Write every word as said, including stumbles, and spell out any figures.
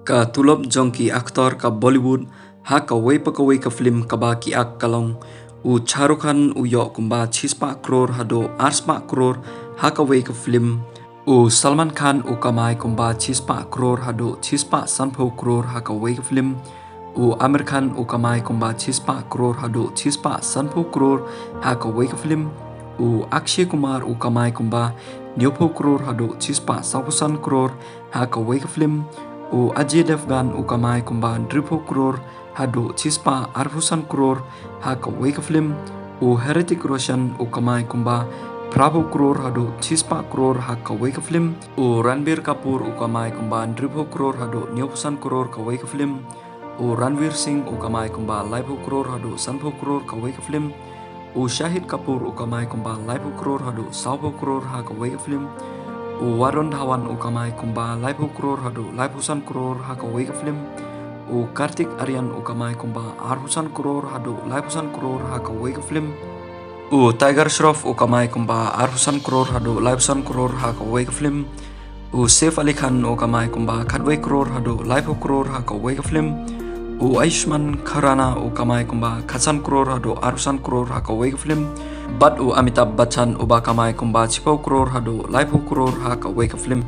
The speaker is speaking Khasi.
Ka tulop jong ki actor ka Bollywood ha kawei pa kawei ka film kaba ki act ka long, u Shah Rukh Khan u ïoh kumba shispah crore haduh arspah crore ha kawei ka film. U Salman Khan u kamai kumba shispah crore haduh shispah sanphew crore ha kawei ka film. U Aamir Khan u kamai kumba shispah crore haduh shispah sanphew crore ha kawei ka film. U Akshay Kumar u kamai kumba hynñiewphew crore haduh shispah sawphew san crore ha kawei ka film. U Ajay Devgan u kamai kumba hynriewphew crore haduh shispah arphew san crore ha kawei ka film. U Hrithik Roshan u kamai kumba phraphew crore haduh shispah crore ha kawei ka film. U Ranbir Kapoor u kamai kumba hynriewphew crore haduh hynñiewphew san crore kawei ka film. U Ranveer Singh u kamai kumba laiphew crore haduh sanphew crore kawei ka film. U Shahid Kapoor u kamai kumba laiphew crore haduh sawphew crore ha kawei ka film. U Varun Dhawan u kamai kumba laiphew crore haduh laiphew san crore ha kawei ka film. U Kartik Aaryan u kamai kumba arphew san crore haduh laiphew san crore ha kawei ka film. U Tiger Shroff u kamai kumba arphew san crore haduh laiphew san crore ha kawei ka film. U Saif Ali Khan u kamai kumba khatwei crore haduh laiphew crore ha kawei ka film. U Ayushmann Khurrana u kamai kumba khatsan crore haduh arphew san crore ha kawei ka film. Bad u Amitabh Bachchan uba kamai kumba shiphew crore haduh laiphew crore ha kawei ka film.